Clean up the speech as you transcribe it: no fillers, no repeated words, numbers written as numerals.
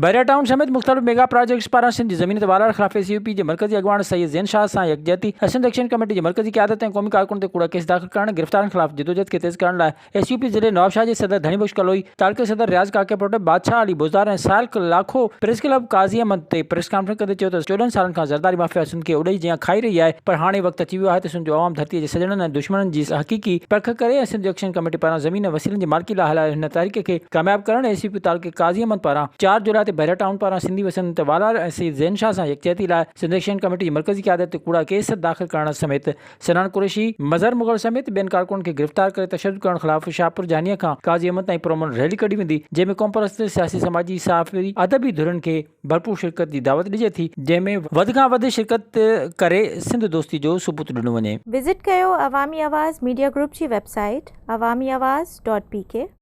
Bahria town سميت مختلف mega projects پاران سنڌ جي زمين تي والار خلاف ايس يو پي جي مرڪزي اڳواڻ سيد زين شاهه سان يڪجهتي ۽ سنڌ ايڪشن ڪميٽي جي مرڪزي قيادت ۽ قومي ڪارڪنن تي ڪوڙا ڪيس داخل ڪرڻ ۽ گرفتارن خلاف جدوجهد کي تيز ڪرڻ لاء ايس يو پي ضلعي نوابشاهه جي صدر ڌڻي بخش ڪلوئي، تعلقي صدر رياض ڪاڪيپوٽ، بادشاهه علي بوزدار ۽ سائل لاکو پريس ڪلب قاضي احمد تي پريس ڪانفرنس ڪندي چيو ته 14 سالن کان زرداري مافيا سنڌ کي اڏئي جيان کائي رهي آهي پر هاڻي وقت اچي ويو آهي ته سنڌ جو عوام ڌرتي جي سڄڻن ۽ دشمنن جي حقيقي پرک ڪري ۽ سنڌ ايڪشن ڪميٽي پاران زمين ۽ وسيلن جي مالڪي لاء هلايل هن تحريڪ کي ڪامياب ڪرڻ اي سي پي تعلقي قاضي احمد پاران چار جولاء تي بحريا ٽائون پاران سنڌي وسندين تي والار ۽ سيد زين شاهه سان يڪجهتي لاء سنڌ ايڪشن ڪميٽي جي مرڪزي قيادت تي ڪوڙا ڪيس داخل ڪرڻ سميت سنان قريشي، مظهر مغل سميت ٻين ڪارڪنن کي گرفتار ڪري تشدد ڪرڻ خلاف شاهپور جهانيء کان قاضي احمد تائين پرامن ريلي ڪڍي ويندي جنهن ۾ قومپرست، سياسي سماجي، صحافي، ادبي ڌرين کي ڀرپور شرڪت جي دعوت ڏجي ٿي جنهن ۾ وڌ کان وڌ شرڪت ڪري سنڌ دوستي جو ثبوت ڏنو وڃي. وزٽ ڪيو عوامي آواز ميڊيا گروپ جي website Awami Awaz dot P K.